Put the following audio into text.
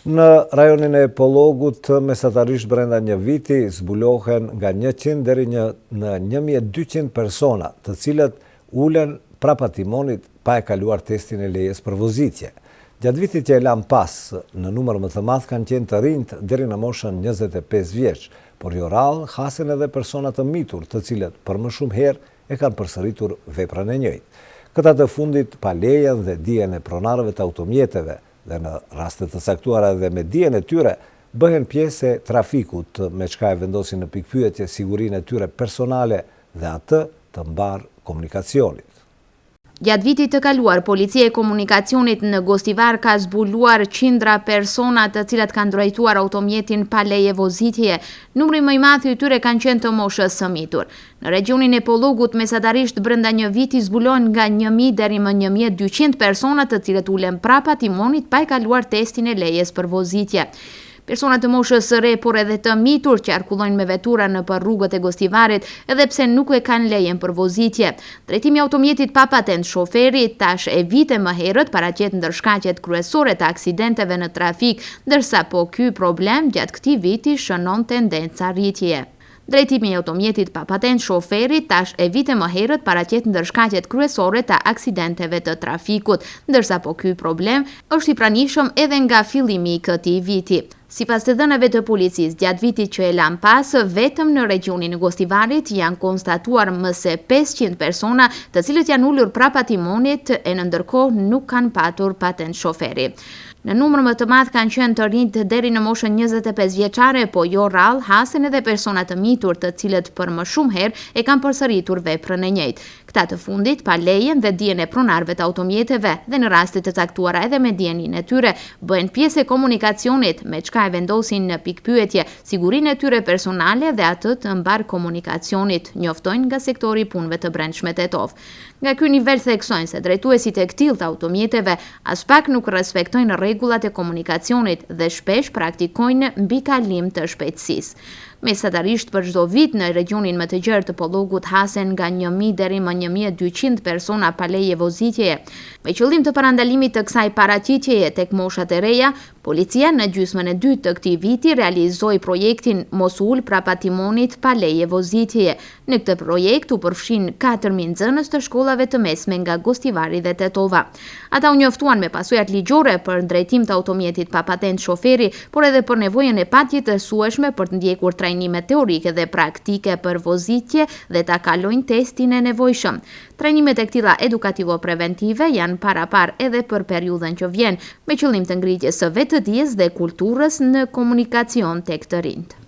Në rajonin e Pollogut, mesatarisht brenda një viti, zbulohen nga 100 deri një në 1200 persona, të cilët ulen prapa timonit pa e kaluar testin e lejes për vozitje. Gjatë vitit që e lamë pas, në numër më të madh kanë qenë të rinjtë deri në moshën 25 vjeç, por jo rrallë hasen edhe persona të mitur, të cilët për më shumë herë e kanë përsëritur veprën e njëjtë. Këta të fundit pa lejen dhe dijen e pronarëve të automjeteve dhe në raste të caktuara edhe me dijen e tyre, bëhen pjesë e trafikut, me çka e vendosin në pikëpyetje sigurinë e tyre personale dhe atë të mbarë komunikacionit. Gjatë vitit të kaluar, Policia e Komunikacionit në Gostivar ka zbuluar qindra persona të cilat kanë drejtuar automjetin pa leje vozitjeje. Numri më i madh i tyre kanë qenë të moshës së mitur. Në regjionin e Pollogut, mesatarisht brenda një viti zbulohen nga 1000 deri më 1200 persona të cilët ulen prapa timonit pa e kaluar testin e lejes për vozitje. Persona të moshës së re, por edhe të mitur, qarkullojnë me vetura nëpër rrugët e Gostivarit, edhe pse nuk e kanë lejen për vozitje. Drejtimi i automjetit pa patentë shoferi, tash e vite më herët paraqet ndër shkaqet kryesore të aksidenteve në trafik, ndërsa po ky problem gjatë këtij viti shënon tendenca rritjeje. Drejtimi i automjetit pa patentë shoferi tash e vite më herët paraqet ndër shkaqet kryesore të aksidenteve të trafikut, ndërsa po ky problem është i pranishëm edhe nga fillimi i këtij viti. Sipas të dhënave të policisë, gjatë vitit që e lamë pas, vetëm në regjionin e Gostivarit janë konstatuar më se 500 persona të cilët janë ulur prapa timonit e në ndërkohë nuk kanë patur patentë shoferi. Në numër më të madh kanë qenë të rinjtë deri në moshën 25 vjeçare, po jo rrallë hasen edhe persona të mitur, të cilët për më shumë herë e kanë përsëritur veprën e njëjtë. Këta të fundit, pa lejen dhe dijen e pronarëve të automjeteve dhe në raste të caktuara edhe me dijeninë e tyre, bëhen pjesë e komunikacionit, me çka e vendosin në pikëpyetje sigurinë e tyre personale dhe atë të mbarë komunikacionit, njoftojnë nga sektori i punëve të brendshme Tetovë. Nga ky nivel theksojnë se drejtuesit e këtillë të automjeteve aspak nuk respektojnë rregullat e komunikacionit dhe shpesh praktikojnë mbikalim të shpejtësisë. Mesatarisht për çdo vit në regjionin më të gjerë të Pollogut hasen nga 1000 deri më 1200 persona pa leje vozitjeje. Me qëllim të parandalimit të kësaj paraqitjeje tek moshat e reja, Policia në gjysmën e dytë të këtij viti realizoi projektin Mos u ul prapa timonit pa leje vozitjeje. Në këtë projekt u përfshinë 4000 nxënës të shkollave të mesme nga Gostivari dhe Tetova. Ata u njoftuan me pasojat ligjore për drejtim të automjetit pa patentë shoferi, por edhe për nevojën e patjetërsueshme për të ndjekur trajnime teorike dhe praktike për vozitje dhe ta kalojnë testin e nevojshëm. Trajnimet e këtilla edukativo-preventive janë paraparë edhe për periudhën që vjen, me qëllim të ngritjes së vetëdijes dhe kulturës në komunikacion tek të rinjtë.